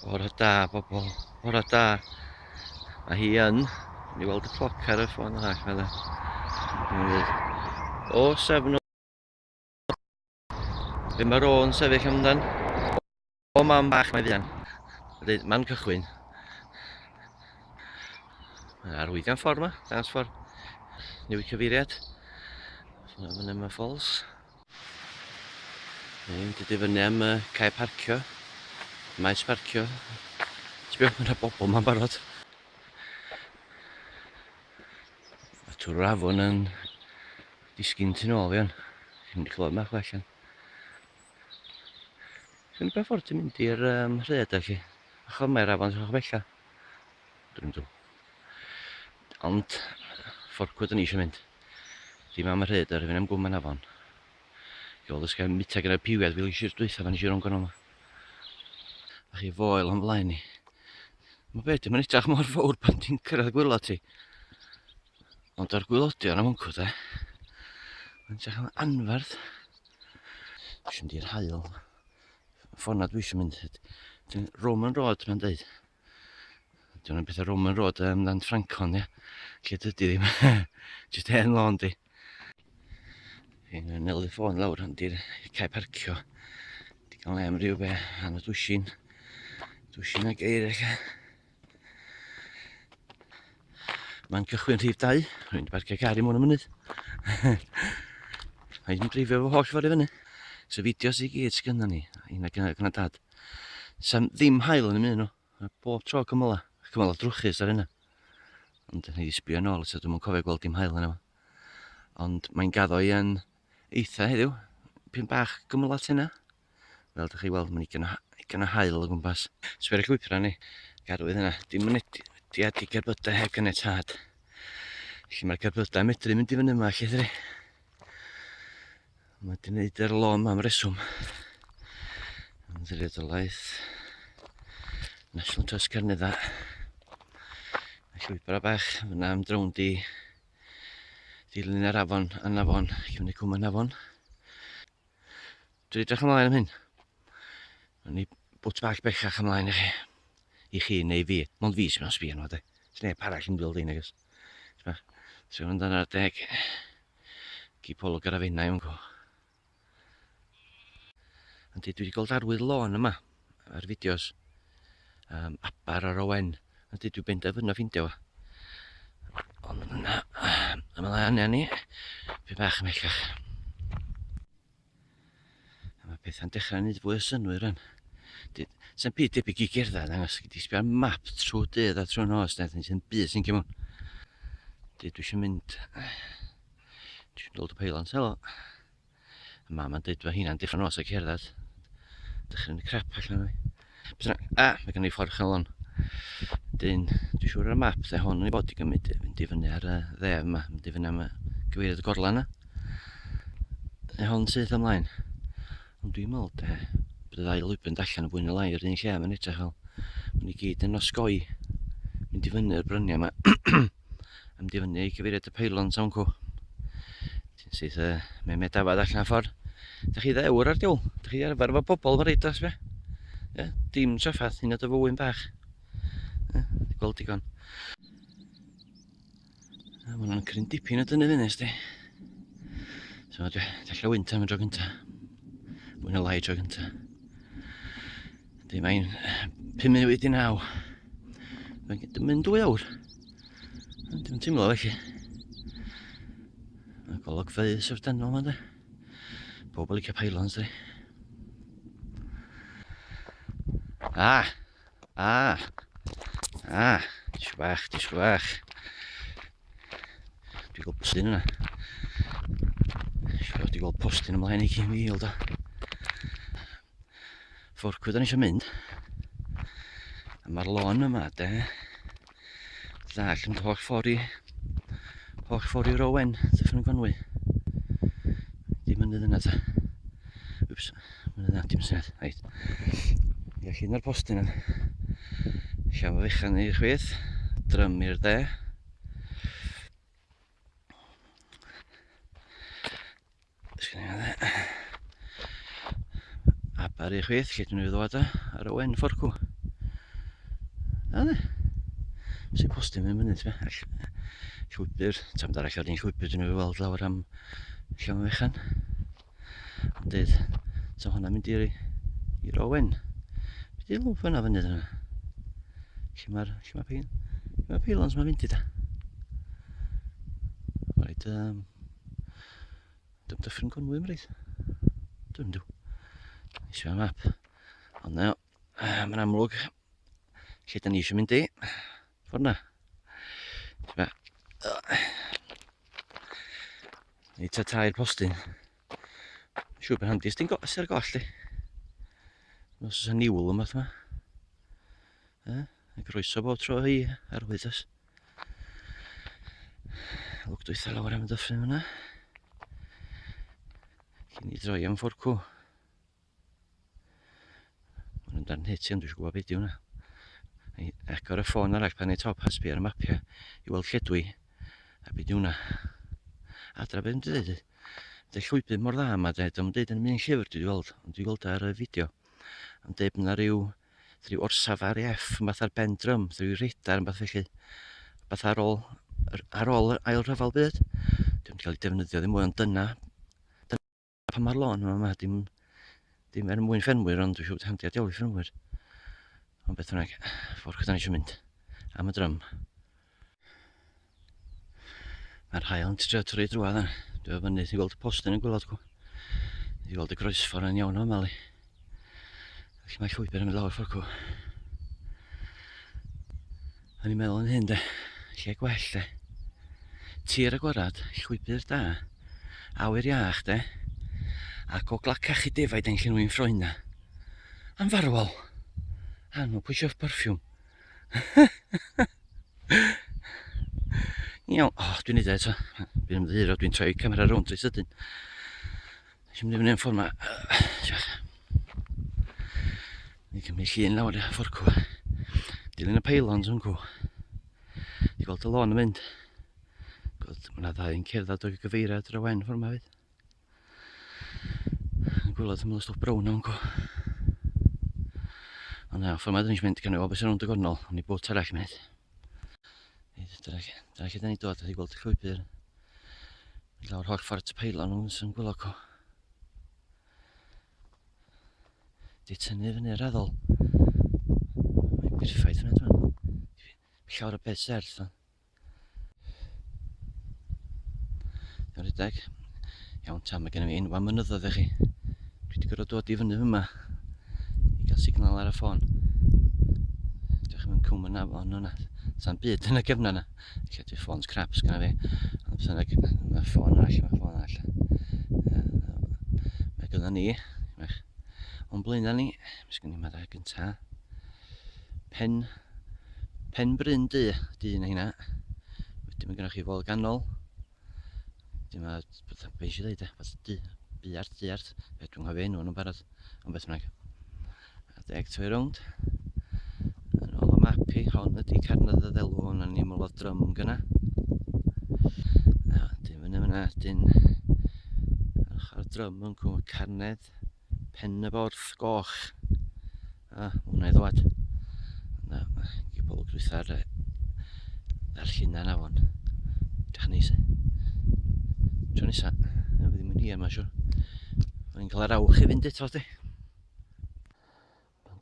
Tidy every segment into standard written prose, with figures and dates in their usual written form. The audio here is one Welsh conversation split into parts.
Bore da bobol, bore da. Mae hi yn, ni weld y cloc ar y ffôn arall fel e. O, 7 o... Be mae Ro'n sefyll amdan? O mam bach mae fuan. Dweud, man cychwyn. Mae arwyddion ffordd yma, dangos ffordd. Newid cyfeiriad. Fyny yma Falls. Ni'n dod i fyny am y cae parcio, maes parcio. Sbio, mae yna bobl ma'n barod. Mae tŵr yr afon yn disgyn tu nôl fi o'n. Chi'n mynd i clywed mach allan. Chi'n pa ffordd ti'n mynd i'r um, rhaeadr felly? Achos mae'r afon sy'n bella. Dwi'n mynd. Ond, fforcwyd yn eisiau mynd. Dim am y rhaeadr, fi'n am gwm yn afon. Gweld os gael mita gyda piwiad fel eisiau'r dwytha fan eisiau rhwng yma. A chi foel o'n flaen ni. Mae beth, mae'n edrych mor fawr pan ti'n cyrraedd gwylod ti. Ond ar gwylodion am wncw de. Mae'n edrych yn anferth. Dwi eisiau mynd i'r haul. Ffordd na dwi eisiau mynd. Roman Road mae'n dweud. Dyna'n beth ar Roman Road um, Nant Ffrancon, ia. Lle dydy ddim. Just hen lôn di. Fi'n nelu ffôn lawr, ond i'r cae parcio. Di gael am ryw be, am y dwsin. Dwsin ag eir eich. Mae'n cychwyn rhif 2. Rwy'n parcio car i mewn y mynydd. Mae'n dreifio fo holl ffordd i fyny. So fideos i gyd sgynna ni, un a gynna dad. Sam ddim haul yn ymwneud nhw. Mae bob tro cymylau, cymylau drwchus ar hynna. Ond ni wedi sbio nôl eto, dwi'n cofio gweld dim haul yna. Ond mae'n gaddo i yn eitha heddiw. Pyn bach gymylau tynna. Fel ydych chi weld, mae'n igon o haul o gwmpas. Sbio ar y llwybrau ni. Garwydd yna, dim mynediad i gerbydau heb ganiatâd. Felly mae'r cerbydau medru mynd i fyny yma, lle dri. Mae wedi gwneud yr lôn am reswm. Ymddiriedolaeth National Trust Cernydda. Mae llwybr bach fyna am drownd i ddilyn yr afon Anafon, i fyny cwm Anafon. Dwi'n edrych ymlaen am hyn. Mae'n i bwt bach bellach ymlaen i chi. I chi neu fi. Mond fi sy'n mewn sbio nhw, de. Sneb arall yn gweld un, agos. So, mynd ar deg. Cipolwg ar afaenau yn go. Ond dwi wedi gweld arwydd lôn yma ar fideos. Um, aber ar Owen. Ond dwi benderfynu ffindio fo. Ond yna, ymlaen â ni. Fe bach ymhellach. A mae pethau'n dechrau wneud fwy o synnwyr rhan. Sa'n byd debyg i gerdded, angos gyd i sbio ar map trwy dydd a trwy nos, na, sy'n byd sy'n cymwn. Dwi eisiau mynd... Dwi eisiau dod y peilant, helo. A mam yn dweud fy hunan diffra nos a cerdded. Dychryn y crap allan o fi. Ah, mae gen i ffordd chalon. Dyn, dwi'n siŵr ar y map, dde hwn yn ei bod i gymryd, mynd i fyny ar y dde yma, mynd i fyny am y gyfeiriad y gorlan yna. Neu hon syth ymlaen. Ond dwi'n meddwl, de, bod y ddau lwybr yn allan yn fwy neu lai yr un lle, mae'n edrych fel. Mae'n i gyd yn osgoi mynd i fyny'r bryniau yma. a mynd i fyny i cyfeiriad y pylons am cw. Ti'n syth uh, mae mae dafad allan ffordd. Da chi ddewr ar diwl. Da chi arfer efo bobl fel reid be. Yeah, dim traffath, hyn oed o fywyn bach. Yeah, gweld digon. A mae hwnna'n cryn dipyn o dynnu fyny, sti. So, dwi dechrau wynt am y tro gynta. Mwy na lai tro gynta. Di, mae'n 5 munud wedi 9. Mae'n mynd 2 awr. Dwi'n teimlo felly. Mae golygfeydd syfrdanol yma, de. Pobl licio pylons, di. Ah! Ah! Ah! Disgwyl bach, disgwyl bach. Dwi'n gweld postyn yna. Dwi'n gweld postyn ymlaen i cyn fi, da. Fforcwyd o'n eisiau mynd. A mae'r lôn yma, de. Ddall yn holl ffordd i... Holl ffordd i Rowen, Dyffryn Conwy. Dim mynydd yna, ta. Wps, mynydd yna, dim syniad. Reit. Ia, llun ar postyn yna. Llaw fechan i'r chwith, drym i'r dde. Aber i chwith, lle dwi'n ei ddod ar y wen fforcw. Na, ne. Sy'n postyn fyny mynydd, be? Llwybr, tam arall o'r un llwybr dyn nhw'n weld lawr am Llanfechan. Ond dweud, so hwnna'n mynd i'r i Rowen. Be di lwmp yna fyny yna? Lle mae'r lle mae peil, lle mae peilons mae'n mynd i da? Mae'n rhaid, um, Dim Dyffryn Conwy, mae'n rhaid. Dwi'n dw. Eisiau map. Ond na, mae'n amlwg lle da ni eisiau mynd i. Ffordd na. Neu ta tair postyn. Siŵr bod handi os ti'n ar goll di. Os oes niwl yma yma. Eh, a groeso bob tro i arwydd oes. Lwc dwytha lawr am y dyffryn fyna. Cyn i droi am fforcw. Mae'n nhw'n darn hit iawn, dwi eisiau gwybod beth di hwnna. I agor y ffôn arall pan ei top a sbio ar y mapiau i weld lle dwi a beth di hwnna. Adra beth yn dweud, y llwybr mor dda yma, de, dwi'n dweud yn un llyfr dwi wedi weld, ond dwi weld ar y fideo. Ond dweud yna rhyw, rhyw orsaf RAF, fath ar ben drym, rhyw redar, fath felly, fath ar ôl, ar ôl yr ail rhyfel byd. Dwi'n cael ei defnyddio ddim mwy, ond dyna Pan mae'r lôn yma, yma dim, dim er mwyn ffermwyr, ond dwi'n siŵr bod handi ar diawl i ffermwyr. Ond beth bynnag, ffordd gyda ni eisiau mynd am y drym. Mae'r hael yn trio torri drwad yna. Dwi'n fyny, ti'n gweld y postyn yn gwylod cw. Ti'n gweld y groesffordd yn iawn o'n malu. Felly mae llwybr yn mynd lawr ffordd cw. O'n i'n meddwl yn hyn de, lle gwell de. Tir agorad, llwybr da, awyr iach de, ac o glacach i defaid yn llenwi'n ffroena. Am farwol! A nhw pwysio perfume. Iawn, oh, dwi'n neud e eto. Dwi'n ymddiheuro, dwi'n troi camera rownd reit sydyn. Nes i mynd i fyny yn ffordd ma. Ni'n cymryd llun lawr i'r ffordd cw. Dilyn y pylons yn cw. Di gweld y lôn yn mynd. Gweld, mae yna ddau yn cerdded o'i gyfeiriad yr wen ffordd ma fyd. Yn gwylod ymwyl y stwff brown o'n cw. Ond na, ffordd ma dyn ni'n mynd, gan i weld beth sy'n rownd y gornol, ond i bwt arall mynd. Dyna, dyna lle da ni'n dod, i gweld y llwybr. Lawr holl ffordd y peilon nhw'n sy'n gwylod cw. Di tynnu fyny raddol. Mae'n berffaith yna, dwi'n. Llawer o beth serth. Dwi'n rhedeg. Iawn, ta, mae gennym fi enwa mynyddoedd i chi. Dwi wedi gorfod dod i fyny yma i gael signal ar y ffôn. Diolch yn cwm yna, ond yna. Sa'n byd yn y gefna yna. Lle dwi ffôns crap sgynna fi. Ond beth bynnag, mae ffôn arall, mae ffôn arall. Mae gyda ni, o'n blaenau ni, mi sgynni mae da gynta. Pen, pen Bryn Du, du un o hynna. Wedyn mae gennych chi fol ganol. Wedyn mae, beth eisiau dweud e, beth du, buart, duart, beth dwi'n nghofio enw nhw'n barod, ond beth bynnag. A deg troi rownd. Yn ôl y map i, hon ydy Carnedd y Ddelw, hwn yn ymyl o drym gyna. A dyn fyny fyna, dyn ochr drym yn cwm Carnedd Pen y Borth Goch. A, hwnna i ddwad. Na, gybol grwyth ar, ar llunan afon. Edrych yn neis. Tro nesa, na, fydd ddim yn hir, mae'n siwr. Mae'n cael yr awch i fynd eto, di.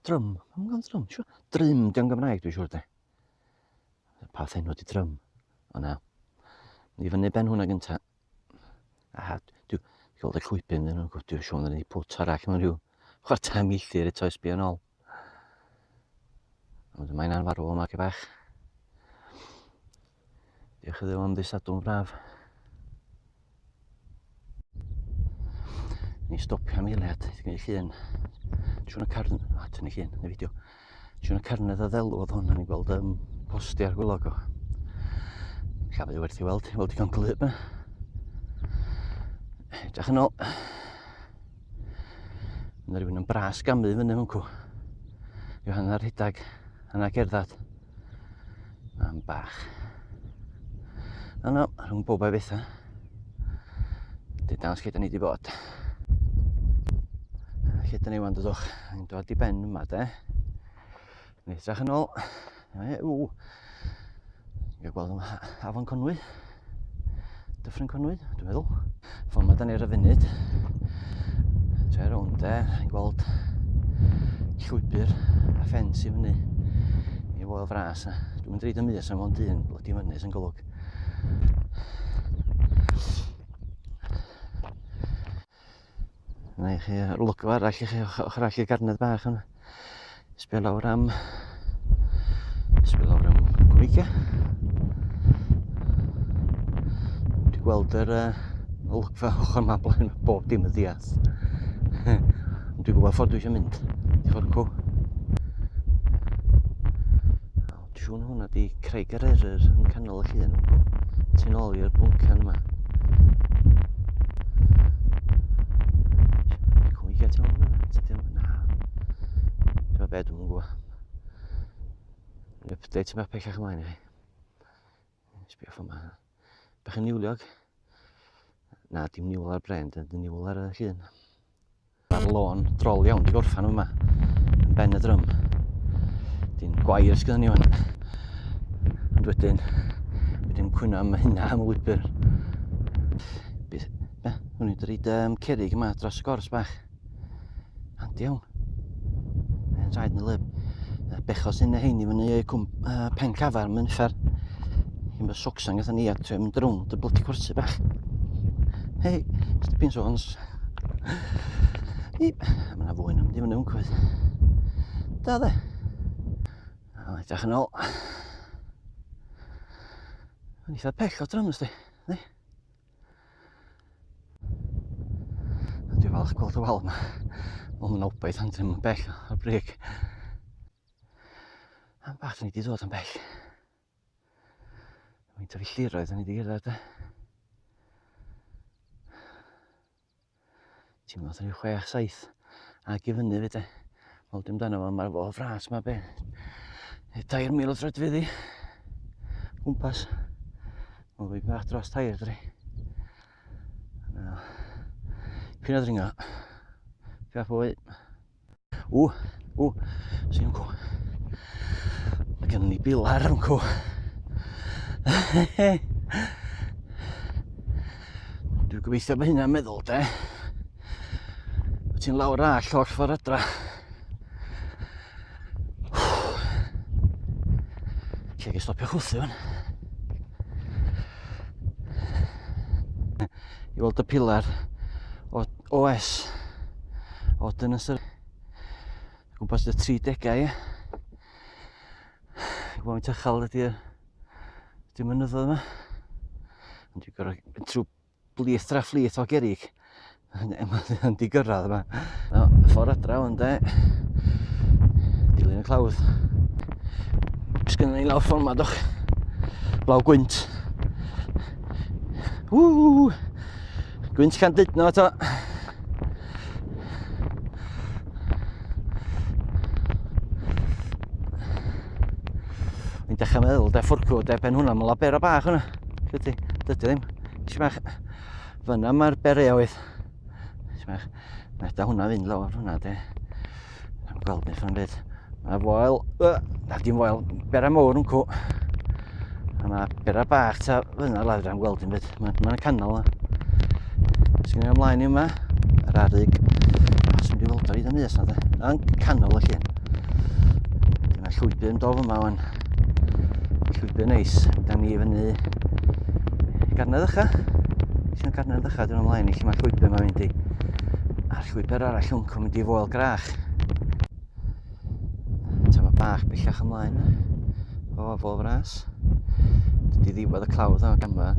Drym, pam gael drym? Siwr. Drym, di'n Gymraeg, dwi'n siwr de. Pa enw di drym? O na. Ni fyny ben hwnna gynta. A dwi gweld y llwybr yn nhw, dwi'n siŵr yn ei pwt arall mewn rhyw chwarter milltir eto i sbio yn ôl. Ond mae'n anfarwol yma, bach. Diolch i Dduw am ddydd Sadwrn braf. Ni stopio am eiliad, i gwneud llun. Siwn y carn... A, tynnu llun, neu fideo. Siwn y carnedd a ddelw oedd hwn, o'n i'n gweld um, posti ar gwylog o. Llafur werth i weld, i weld digon glyb yna. Edrych yn ôl. Mae rhywun yn bras gamu fyny mewn cw. Yw hanner rhedeg, hanner gerdded. Am bach. No, no, rhwng bob a'i bethau. Dwi dangos lle da ni wedi bod. Lle da ni wan dodwch. Ni'n dod i ben yma de. Ni edrych yn ôl. Ww. Ti'n gweld afon Conwy. Dyffryn Conwy, dwi'n meddwl. Ffordd mae da ni ar y funud. Troi rownd de, yn gweld llwybr a ffens i fyny i Foel Fras. Dwi'n mynd reid y mys am ond un blydi mynydd yn golwg. Yna i chi lwgfa arall i chi, ochr arall i'r garnedd bach yna. Sbio lawr am... Sbio lawr am Gwmeicia. Dwi'n gweld yr uh, olygfa ochr yma blaen bob dim y ddias. Ond dwi'n gwybod ffordd dwi eisiau mynd. Di ffordd cw. Dwi'n siŵr na hwnna di Craig yr Eryr yn canol y llun. Tu nôl i'r bwncan yma. Cwmeicia tu nôl yna? Na. Dwi'n be, dwi'n gwybod. Update yma pellach ymlaen i chi. Sbio ffordd yma. Bach yn niwliog. Na, dim niwl ar bren, dim niwl ar y llun. Mae'r lôn drol iawn di gorffan yma, yn ben y drym. Dyn gwair sgynnon ni fan. Ond wedyn, wedyn cwyno am hynna am y lwybr. Be, be? Hwn i'n dweud um, cerig yma dros y gors bach. Handi iawn. Mae'n rhaid yn y lyb. Bechos un o hein i fyny cwm, uh, pen cafar, mae'n uffar. Hyn bod socsan gatho ni a trio mynd rownd y blydi cwrsi bach. Hei, stepping stones. Yep, mae yna fwy yn mynd i fyny wncwydd. Da dde. A edrych yn ôl. Mae'n eitha pell o drym, ysdi. Ne? Dwi'n falch gweld y wal yma. Wel, mae'n obaith ond ddim yn bell o'r brig. Am bach, ni wedi dod yn bell. Faint o filltiroedd o'n i wedi gerdded de? Ti'n meddwl rhyw 6, 7 ac i fyny fyd de. Wel dim dano fo, mae'r fo fras ma be. 3,000 o troedfeddi. Gwmpas. Wel fi bach dros tair dri. No. Pyn o ddringo. Pyn o fwy. Ww, ww, sy'n cw. Mae gennym ni bilar yn cw. Dwi'n gobeithio bod hynna'n meddwl, de. Bod ti'n lawr all o'r ffordd adra. Lle gael stopio chwthu fan. I weld y pilar o OS o Dynysor gwmpas y 30au ie. Gwybod faint uchel ydy'r ydy mynyddoedd yma. Ond dwi'n gorau mynd trwy blith tra phlith o gerig. Yn di gyrraedd yma. No, ffordd adra o'n de. Dilyn y clawdd. Sgynna ni lawr ffordd yma, doch. Blaw gwynt. Ww! Gwynt Llandudno eto. Ni'n dechrau meddwl, de ffwrcw, de ben hwnna, mae'n labera bach hwnna. Dydy, dydy ddim. Eisiau bach, fyna mae'r bereoedd. Eisiau bach, mae da hwnna fynd lawr hwnna, de. Am gweld beth o'n byd. Mae foel, na dim foel, bera mowr yn cw. A mae bera bach ta fyna lawr am gweld yn byd. Mae'n ma canol yna. Sgyn i ymlaen i yma, yr arig. A sy'n mynd i weld o'r un am na de. Yn canol y llun. Dyna llwybr yn dof yma wan. Llwybr neis. Da ni fyny Garnedd Ucha. Sy'n Garnedd Ucha, dwi'n ymlaen i lle mae llwybr yma'n mynd i. A'r llwybr arall hwncw yn mynd i Foel Grach. Tyma bach bellach ymlaen. O, Foel Fras. Dydy ddiwedd y clawdd yma gamfa.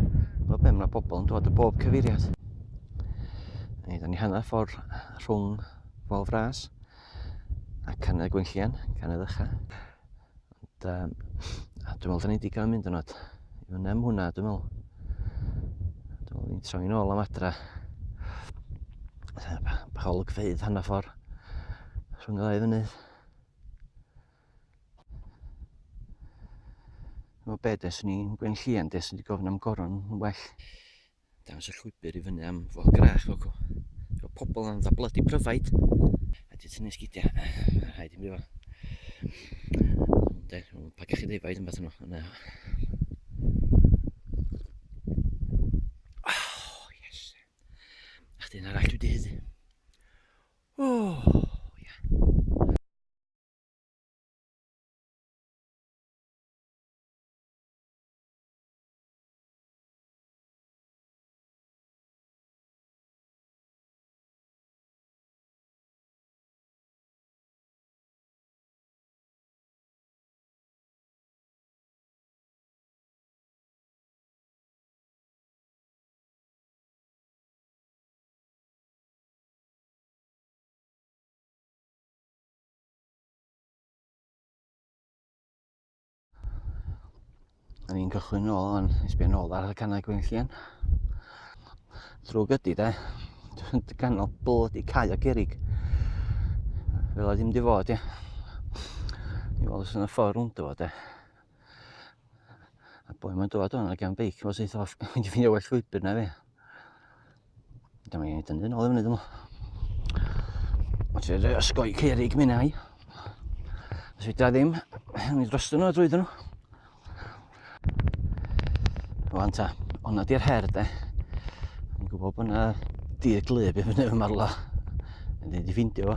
Wel be, mae bobl yn dod o bob cyfeiriad. Ni, da ni hanner ffordd rhwng Foel Fras a Canedd Gwenllian, Canedd Ucha. Ond um, a dwi'n meddwl da ni digon yn mynd yn oed. I fyny am hwnna, dwi'n meddwl. Dwi'n meddwl ni'n troi'n ôl am adra. Bach o olygfeydd hanner ffordd rhwng y ddau fynydd. Dwi'n meddwl be, des ni'n Gwenllian, des ni wedi gofyn am goron yn well. Dangos y llwybr i fyny am Foel Grach fel cw. Efo pobl yn dda blydi pryfaid. A di tynnu sgidiau. Mae'n rhaid i mi fo. Cachu defaid yn beth nhw. Yna. Oh, yes. A chdi'n arall dwi wedi hyddu. Oh, yeah. Da ni'n cychwyn nôl o'n i sbio nôl ar y canau Gwenllian. Drwg ydy de, ganol blydi cae o gerig. Fel oedd ddim di fod, ie. Ni weld os yna ffordd rwnd o fo de. A boi mae'n dod o'n gan beic, fo syth off, mynd i ffeindio well llwybr na fi. Dyma i'n dynnu nôl i fyny, dwi'n Ond ti'n rhoi osgoi cerig mynd ai. Os fydra ddim, mi drostyn nhw a drwyddyn nhw. Wan ta, hwnna di'r her de. Ni'n gwybod bod yna dir glib i fyny yma rwla. Yn di ffindio fo.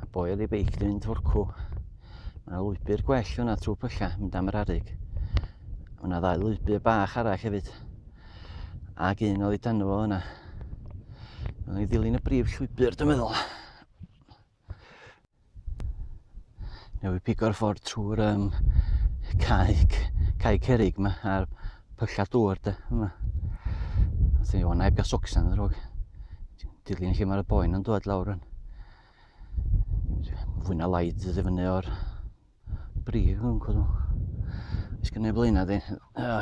A boi ar ei beic di mynd fwrcw. Mae yna lwybr gwell fyna trwy pylla, mynd am yr arig. Mae yna ddau lwybr bach arall hefyd. Ac un oedd i dan fo yna. Mae'n i ddilyn y brif llwybr, dwi'n meddwl. Newydd pigo'r ffordd trwy'r um, cae, cae cerig yma a'r pyllau dŵr de yma. Nath ni o'n heb gael socsan yn ddrwg. Dilyn lle mae'r boen yn dod lawr yn. Fwy na lai dod i fyny o'r brig yn cwrdd. Oes gen i blaenau di.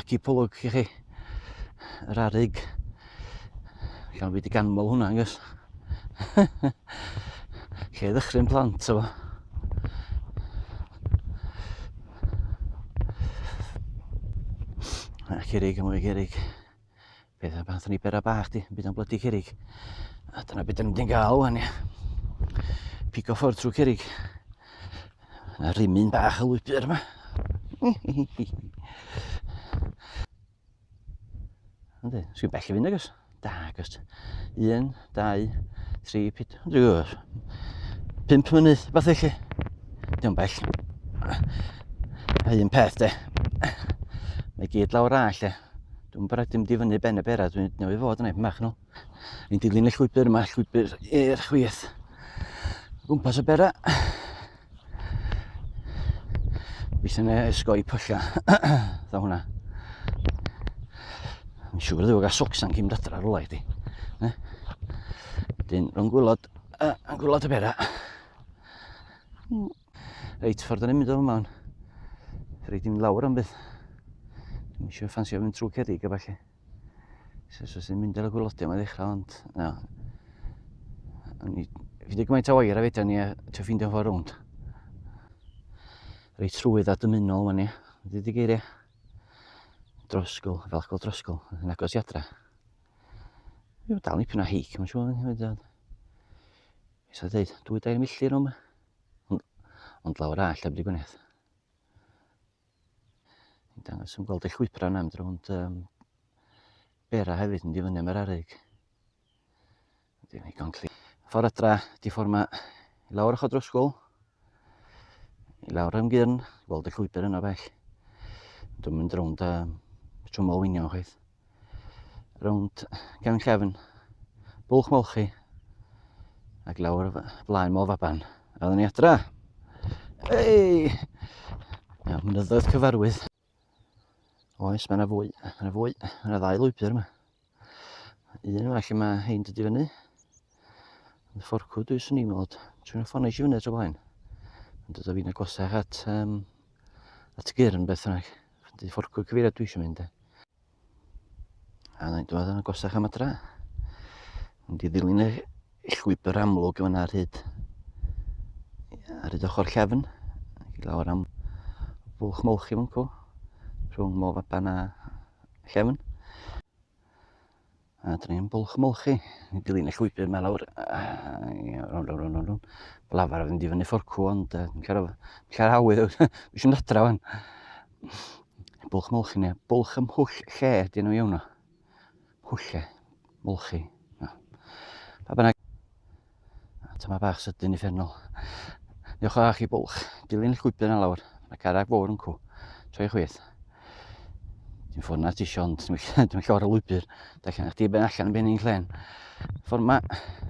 Cipolwg i chi. Yr arig. Llawn fi wedi ganmol hwnna, angos. Lle ddychryn plant o. A cerig a mwy cerig. Peth a pan ni bera bach di, byd o'n blydi cerig. A dyna beth dyn ni'n gael wan, ia. Pigo ffordd trwy cerig. Na rimyn bach y lwybr yma. Yndi, sgyn bell i fynd agos. Da, agos. 1, 2, 3, 4, 5 mynydd, fath felly. Diolch bell. A un peth de. Mae gyd lawr all de. Dwi'n bwriadu mynd i fyny ben y bera, dwi'n newydd fod yna, bach yn ôl. Ni'n dilyn y llwybr yma, llwybr i'r chwith. Gwmpas y bera. Gobeithio na ysgoi pylla. Dda hwnna. Mae'n siŵr ddiw gael socsan cyn mynd adra rwla i di. Ne? Dyn, rhwng gwylod, uh, gwylod y bera. Reit, ffordd yn mynd o yma. Rhaid i mynd lawr am byth. Dwi'n eisiau ffansio mynd trwy cerrig a falle. So, so sy'n mynd ar y gwylodion yma ddechrau, ond... No. O'n i... Fi wedi gymaint o wair a fedra ni a trio ffeindio ffordd rownd. Reit rhwydd a dymunol fan ni. Wedi di geiriau. Drosgol, fel gweld drosgol, yn agos i adra. Fi dal nipyn o heic, mae'n siŵr. Hefyd, Beth dweud, 2-3 milltir o'n Ond, ond lawr all, am di gwneud. Ni'n dangos yn gweld y llwybrau yna, mynd rownd um, bera hefyd, mynd i fyny am yr arig. Dim ddigon clir. Ffordd adra, di ffordd ma i lawr ochr drosgol, i lawr am gyrn, gweld y llwybr yna bell. Dwi'n mynd rownd um, trwy Molwynion chwaith. Rownd gefn llefn, bwlch molchi, ac lawr flaen Môl Faban. A oedden ni adra. Ei! Iawn, mynyddoedd cyfarwydd. Oes, mae yna fwy, mae yna fwy, mae yna ddau lwybr yma. Un yma lle mae hein dod i fyny. Y fforcw dwi swn i'n meddwl, trwy'n ffordd neis i fyny tro blaen. Yn dod o fi'n agosach at, um, at gyrn beth bynnag. Di fforcw cyfeiriad dwi eisiau mynd. A na i'n dod yn agosach am adra. Mynd i ddilyn y llwybr amlwg yma ar hyd ar hyd ochr llefn. Ac i lawr am bwlch molchi fan cw. Rhwng Môl Faban a llefn. A dyna ni'n bwlch molchi. Ni'n dilyn y llwybr yma lawr. Rownd, rownd, rownd, rownd. Blafar fynd i fyny fforcw, ond yn llawer awydd. Dwi eisiau mynd adra wan. Bwlch Molchi neu Bwlch ym Mhwll Lle ydy enw iawn o. Pwlle, Molchi. No. Pa bynnag. Tyma bach sydyn uffernol. Newch o chi bwlch. Dilyn y llwybr yna lawr. Mae carreg fawr yn cw. Troi chwith. Dim ffordd na ti isio, ond dim llawer o lwybr. Da allan chdi ben allan yn ben i'n llen. Ffordd ma,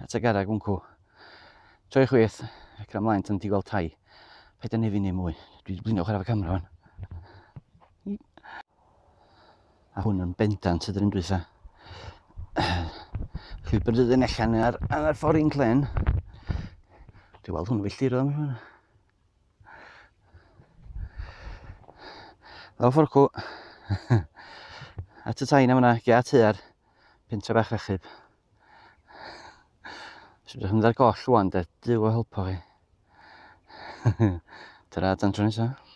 at y garreg yn cw. Troi chwith, ac ymlaen tan ti gweld tai. Paid â nefyn ni mwy. Dwi wedi blino chwarae fy camera fan. A hwn yn bendant ydy'r un dwytha. Llwybr dydyn allan ar, ar y ffordd i'n clen. Dwi'n weld hwn filltiroedd am hwnna. Lawr ffordd cw. At y tai na fyna, giat huar, pentre bach rachub. Os ydych yn mynd ar goll wan, de, Duw o helpo chi. Tara, tan tro nesaf.